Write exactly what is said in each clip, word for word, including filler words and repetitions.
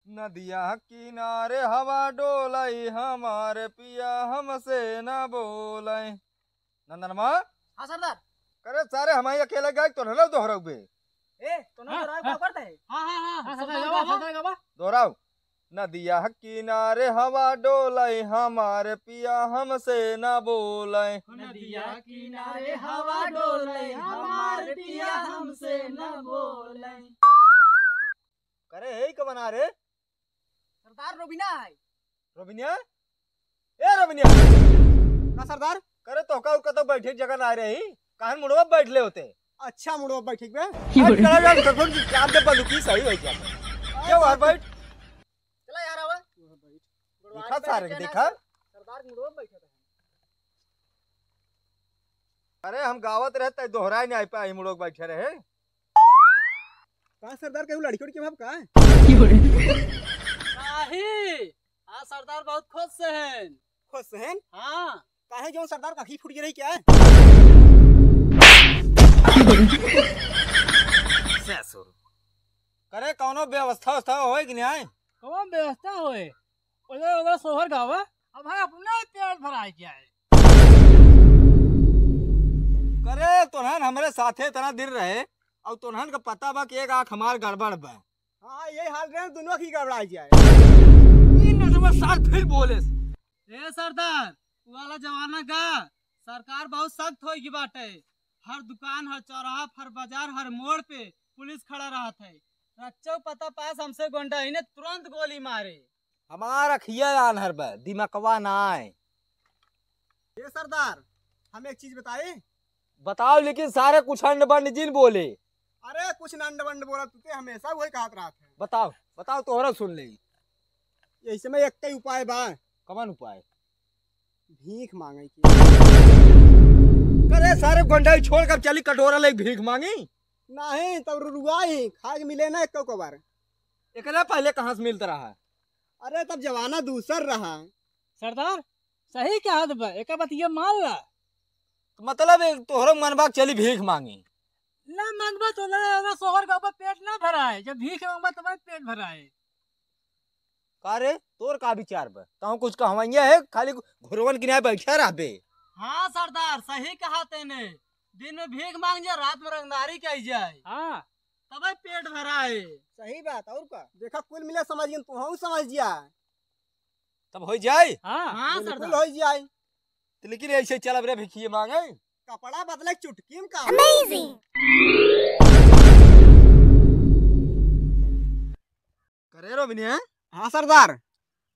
नदिया किनारे हवा डोलई, हमार पिया हमसे न बोलई। नंदनमा। हाँ सरदार। करे सारे, हम ही अकेले गाए, तो ना दोहराउबे। ए, तो ना हाँ, दोहराउबे, हाँ। का करते हैं? हाँ, हाँ, हाँ, हाँ, सरदार, सरदार, गावा, हाँ। सरदार, गावा। दोहराउ। नदिया किनारे हवा डोलई, हमार पिया हमसे न बोलई। नदिया किनारे हवा डोलई, हमार पिया हमसे न बोलई। करे, हे कवन आ रे? सरदार, रोबिना है। रोबिनिया? ए रोबिनिया! का सरदार? करे, तोहका और कतौ बैठे के जगह ना रही, काहे मुड़वा बैठ ले होते? अच्छा, मुड़वा बैठे के बे? की बोले? अरे, चला यार, सरपंच जी, चाप दे बंदूकी, सही हो जाए। अरे, क्यों यार, बाप रे। बैठ। चला यार, आवा। दिखा सारे के, दिखा। सरदार मुड़वा बैठे रहे। अरे, हम गावत रहे, तै दोहराए नहीं आ पाए, मुड़वा बैठे रहे। का सरदार, केहू लड़की उड़की भाव का? नाही, आज सरदार बहुत खुश से हैं। खुश से हैं? हाँ। काहे, जौन सरदार का आँखी फूट गई रही क्या? ससुर। करे, कौनो व्यवस्था उवस्था होए कि नहीं? कौन व्यवस्था होए? ओले ओले सोहर गावा, अब है अपने पेट भराए जाए। करे, तोहन हमरे साथे इतना दिन रहे, और तोहन का पता बा कि एक आँख हमार गड़बड़ बा। हाँ, यही हाल रहे, दोनों की गड़बड़ा जाए। तीन नंबर साल फिर बोले। ए सरदार, वो वाला जमाना का सरकार बहुत सख्त हो गई बाटे। हर दुकान, हर चौराहा, हर बाजार, हर मोड़ पे पुलिस खड़ा रहत है। रच्चो पता पास हमसे गोंडा ही ने तुरंत गोली मारे। हमार अखिया आन्हर बा, दिमकवा ना आए। ए सरदार, हम एक चीज बताई? बताओ, लेकिन सारे कुछ अंड बंड जिन बोले। अरे कुछ न अंड बंड बोला, तू ते हमेशा वही कहत रहत है। बताओ, बताओ, तोहरा सुन ले। यही समय एक ही उपाय बा। कवन उपाय? भीख मांगे की। करे सारे गोंडाई छोड़ कर चली कटोरा ले भीख मांगी। नहीं, तब रुआ ही खाए के मिले ना एको कबार। एकरा पहले कहाँ से मिलता रहा? अरे तब जमाना दूसर रहा। सरदार, सही कहत बा, एका बतिया मान ला। तो मतलब एक तोहरो मनबा के चली भीख मांगी। ना मनबा तो ना, ना सोहर का ऊपर पेट ना भराए, जब भीख मांगबा तब पेट भराए। का रे, तोर का विचार बा? तहूँ कुछ कहवैया है, खाली घुरवन किनारे बैठा रहबे। हाँ सरदार, सही कहा तेने। दिन में भीख मांग जा, रात में रंगदारी कही जाए। हाँ। तबे पेट भराए। सही बात, और का? देखा, कुल मिला समझ गए, तू हूँ समझ जा। तब हो जाए? हाँ। हाँ बिल्कुल सरदार। हो जाए। तो लेकिन ऐसे चलब रे भिखिए मांगे। कपड़ा बदले चुटकी में काम। Amazing। करे रोबिनिया? हाँ सरदार।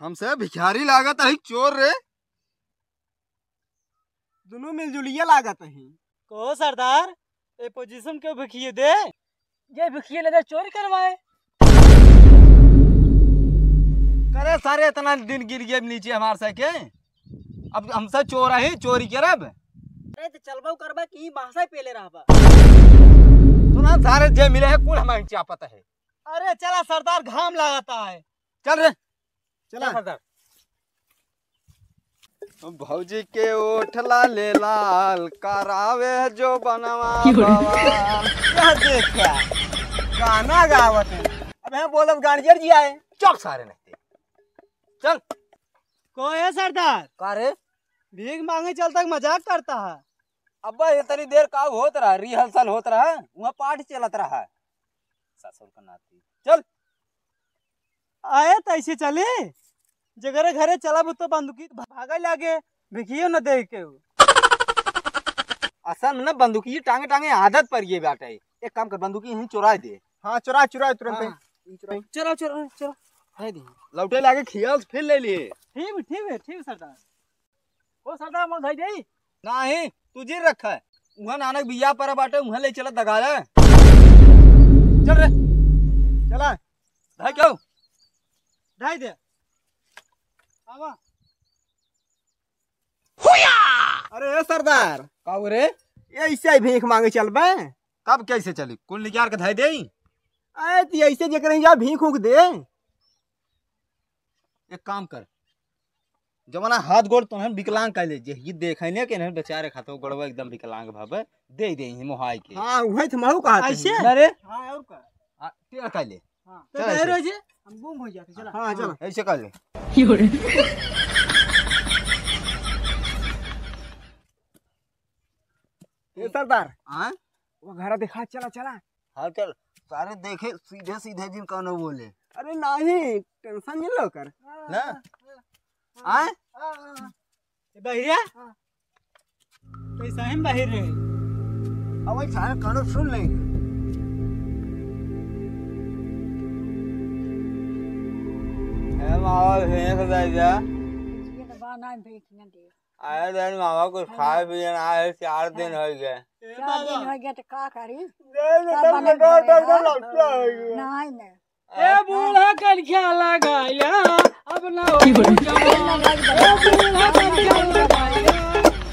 हमसे भिखारी लागत है चोर रे। दोनों मिलजुलिए लागत है। कहो सरदार, ए पोजीशन के भिखिए दे। ये भिखिए ले दे, चोरी करवाए। करे सारे, इतना दिन गिर गए नीचे हमार सके, अब हमसे चोर है, चोरी करब। अरे तो चलबो करबा कि बासा पेले रहबा। तो ना सारे जे मिले है, कुल हमारे चापत है। अरे चला सरदार, घाम लागता है। चल रे। चला। चल सरदार। भौजी के ओठ लाले लाल, करावे जो बनवा की हो रही? बवाल। यह देख क्या? गाना गावत है। अब हम बोलब गार्जियन जी आए। चुप सारे नहीं। चल। को है सरदार? का रे? भीख मांगे चलता कि मजाक करता है? अब्बा, इतनी देर का होत रहा, रिहर्सल होत रहा, वहाँ पार्टी चलत रहा। ससुर का नाती। चल। आए त ऐसे चली, जेकरे घरे चलब तो बंदूकी भागे लागे, भिखियो न दे के। असल में ना बंदूकी टांगे टांगे आदत पड़ गई बाटे। एक काम कर, बंदूकी यहीं चुरा दे। हाँ, चुरा, चुरा तुरंत ही। हाँ। यहीं चुरा। चलो, चलो, चलो। है दी। लौटे लागे खियाल फिर ले लिए। ठीक, ठीक है, ठीक है सरदार। ओ सरदार, मोर धई देई? नाही, तू जी रखा है। उहाँ नानक बिया पर बाटे, उहाँ ले चला दगाला। चल रे। चला। धाई क्यों? धाई दे। आवा। अरे ए सरदार। का हो रे? ये ऐसे ही भीख मांगे चल बे। कब कैसे चली? कुल निकार के धाई देई? अरे ती ऐसे जेकर जा भीख उख दे। एक काम कर, जमाना हाथ गोड़ तोहन विकलांग कर ले, जे ही देखे ने के इन्हन बेचारे खातो गोड़वा एकदम विकलांग भावे, दे दे ही मोहाई के। हाँ, वही तो महू कहा था। ऐसे? ना रे? हाँ, और का? आ, टेढ़ कर ले। हाँ। तो चल ऐसे। हम गुम हो जाते, चला। हाँ, चला। ऐसे कर ले। यो रे। ए सरदार, हाँ? वो घर दिखा, चला, चला। हाँ, चल। सारे देखे सीधे सीधे जिन कौनो बोले। अरे नहीं, tension नहीं लो कर। ना? आए? ए बहिरिया? हाँ। तो ऐसा ही बाहर रहे। अब वही सारे कौनो सुन लेंगे। ए मावा, भेंक दे जा। ये तो बा ना, भेंक ना दे। अरे दिन मामा कुछ खाए पिए ना है, चार दिन हो गए। ए चार दिन बाबा। हो गया तो का करी? नहीं, नहीं, सब नहीं, बने नहीं, पड़े नहीं, हैं। नहीं, नहीं। ए बूढ़ा कनखिया लगाया, अब ना हो की बोले? जवान। ए बूढ़ा कनखिया लगाया,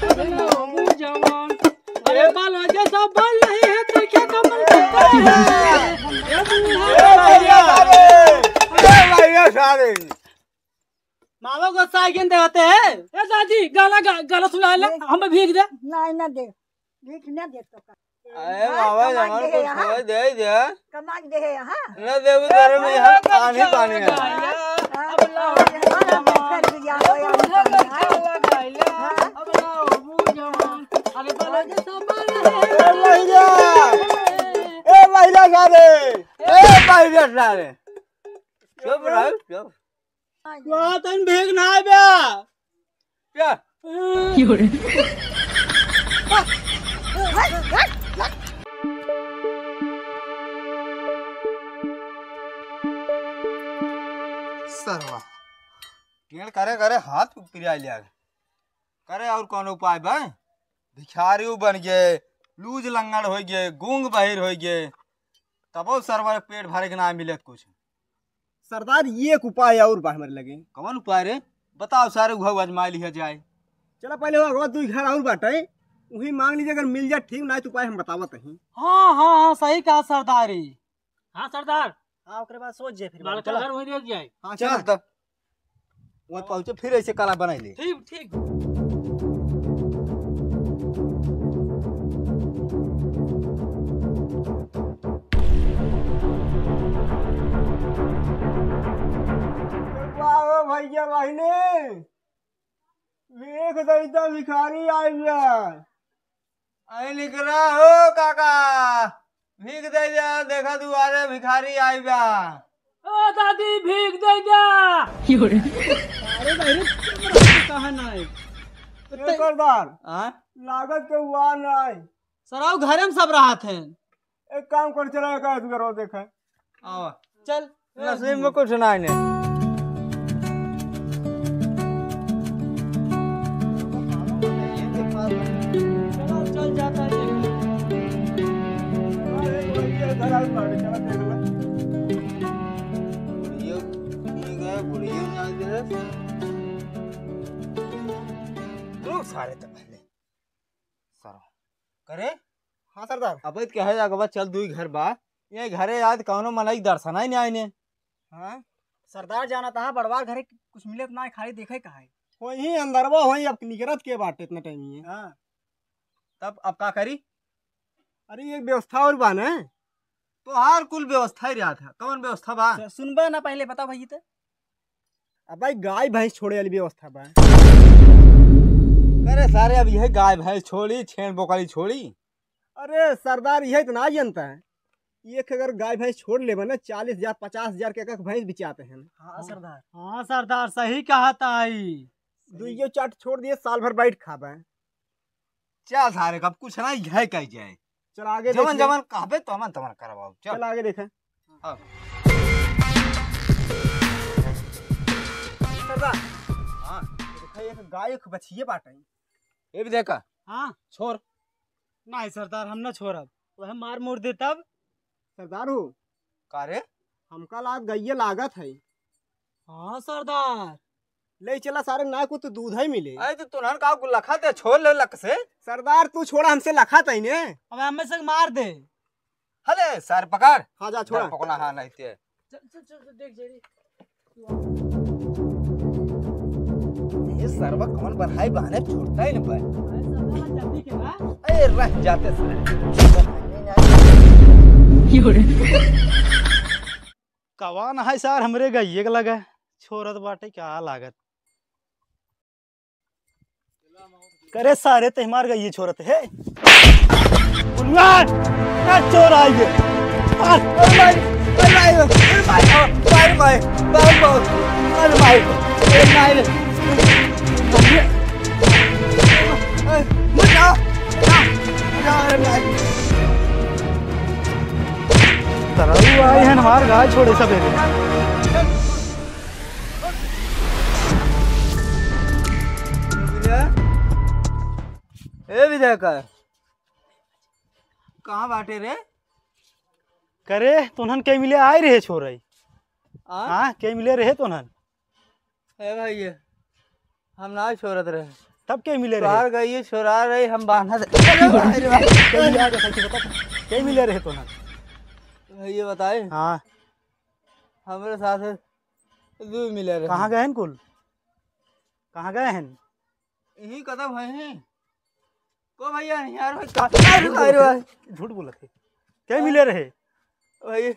अब ना हो जवान। अरे बाल वजह सब बल रही है, कनखिया कमल के। ए बूढ़ा ए भैया सारे, ए भैया सारे। मामा गुस्सा आ गया, देते हैं। ए दादी, गाना गा, गाना सुना ले, हमें भीख दे। नहीं, ना दे, भीख ना दे तो का। अरे हाँ, बाबा, कमा के हमारे दे, कुछ हाँ। खोए दे दे। कमा के दे, हाँ। न देबू तेरे में यहाँ पानी, पानी है। हाँ, हाँ, हाँ, हाँ, हाँ, हाँ, हाँ, हाँ, हाँ, हाँ। अरे ए महिला, ए महिला सारे, ए महिला सारे, चुप रहो, चुप। वहाँ तन भेग ना आवे। क्या? यो रे। सरवा। टेढ़ करे करे हाथ पिराइ लिया। करे और कौन उपाय बा? भिखारी बन गए, लूज लंगड़ होइ गए, गूंग बहिर होइ गए, तबो सरवा पेट भरे के ना मिलत कुछ। सरदार, ये एक उपाय और बा हमरे लगे। कवन उपाय रे? बताओ सारे, उहउ आजमाइ लिहा जाए। चला पहले वो रोज दुइ घर और बाटे, उही मांग लीजिए, अगर मिल जाए ठीक, नाहीं तो उपाय हम बतावत ही। हाँ, हाँ, हाँ, सही कहा सरदारी। हाँ सरदार। हाँ, ओकरे बाद सोच जे फिर बड़का चला। घर वहीं रह जाए। हाँ, चल चला। तब। वहाँ पहुँचे, फिर ऐसे कला बनाई ले। ठीक, ठीक। वाह, ओ भैया बहिनी, देख दैता भिखारी आइल बा। अरे निकरा हो काका, भीख दे जा, देखा दुआरे भिखारी आइल बा। ओ दादी, भीख दे जा। अरे भाई रे, कहाँ ना है? ए सरदार, हाँ? लागत के हुआ ना है। सराउ घरे में सब रहत हैं। एक काम कर, चला एक आध गरो देखे। आवा। चल। नसीब में कुछ ना है ने। चल जाता है। बुढ़िया ठीक है, बुढ़िया ना दे। रुक सारे तो पहले। सर। करे? हाँ सरदार। अब कहे अगवा चल दुई घर बा, ये घरे आज कौनो मनई दर्शन ही नहीं आइने। हाँ? सरदार जाना तहाँ बड़वार घरे कुछ मिले तो ना, खाली देखे कहा है। वही अंदरवा होई, अब निकरत के बाटे इतना टाइम ही है। हाँ। तब अब का करी? अरे एक व्यवस्था और बा ना। तोहार कुल व्यवस्था ही रहा था, कौन व्यवस्था बा? स-, सुनबा ना पहले, बता भाई तो। अब भाई गाय भैंस छोड़े वाली व्यवस्था बा। अरे सारे, अब यह गाय भैंस छोड़ी, छेन बोकरी छोड़ी। अरे सरदार, यह तो ना जनता है, एक अगर गाय भैंस छोड़ लेबे ना, चालीस हजार, पचास हजार के एक एक भैंस बिचाते हैं। हाँ सरदार। हाँ सरदार, सही कहा ताई। दुइयो चाट छोड़ दिए, साल भर बैठ खाबे। चल सारे, अब कुछ ना है कह जाए। चल आगे जवन देखिए। जवन कहबे तो हमन तवन करवाओ। चल। चल आगे देखे। हाँ। सरदार। हाँ। देखा एक गाय एक बछिए बाटे। ये भी देखा। हाँ। छोड़। नहीं सरदार, हम ना छोड़ब, वह मार मोड़ दे तब। सरदार हो। का रे? हमका लाग गइये लागत है। हाँ सरदार। ले चला सारे, ना कुछ तो दूध ही मिले। अरे तो तुनहन का लखा ते छोड़ ले लक से। सरदार तू छोड़ा, हमसे लखा तई ने। अब हमें से मार दे। हले सारे पकड़। हाँ जा छोड़ा। पकड़ा हाँ नहीं ते। चल, चल, चल, चल, देख, जेरी। ये सरवा कौन बढ़ाई बहाने छोड़ता ही नहीं पाए। अरे, सरवा जल्दी के बा। अरे, रह जाते सारे। यो रे। कवा न है सार, हमरे गइये के लगे छोरत बाटे, का लागत। करे सारे, ते हमार गइये छोरत है। बुलवान, ए चोर आई है। मार, अरे मार, अरे मार, अरे मार, मार, मार, मार, मार, अरे मार, अरे मार, अरे, मत जाओ, जाओ, जाओ, अरे मार। तरऊ आए हैं, हमार गाय छोड़े सब है। ए विजय का, कहाँ बाटे रे? करे, तोहन के मिले आए रहे छोरई। आ? हाँ, के मिले रहे तोहन? ए भाई, हम ना छोरत रहे। तब के मिले रहे? तोहार गइये छोरा रहे, हम बांधत। अरे भाई रे भाई। के मिले आए रहे, सच्ची बता। के मिले रहे तोहन? भैया बताए? हाँ। हमरे साथ दू मिले रहे। कहाँ गए हैं कुल? कहाँ गए हैं? यही कदम है ही। को भैया, यार भाई, का-, अरे भाई रे भाई। झूठ बोलत है। के मिले रहे? भाई,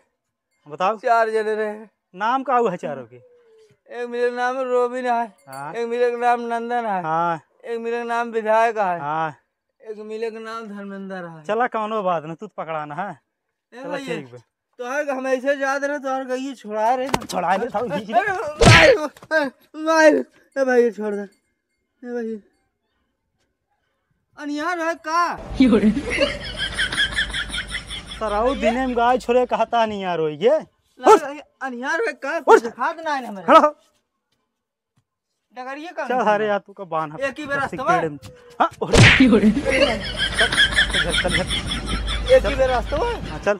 बताओ। चार जने रहे। नाम का हुआ है चारों के? एक मिले नाम रोबिन है, हाँ। एक मिले नाम नंदन है, हाँ। एक मिले नाम विधायक है, हाँ। एक मिले नाम धर्मेंद्र है। चला, कौनो बात ना, तू तो पकड़ाना है। ए चला, भैया, ठीक बा। तोहर हम ऐसे जात रहे, तोहर गइये छोड़ा रहे। छोड़ा दे, था, ये, ये। अरे, भाई, ए, भाई, ए, भाई, छोड़ दे। ए, भाई। अनियार है का? सराऊ दिने में गाय छोड़े कहता अनियार होई गे। ना, अनियार है का? कुछ खात ना है हमरे। खड़ा हो। डगरिया का चल, अरे यार, तू का बांध एक ही बेर रास्ता बा। हाँ, ओह। चल, चल, चल। एक ही बेर रास्ता बा। हाँ, चल।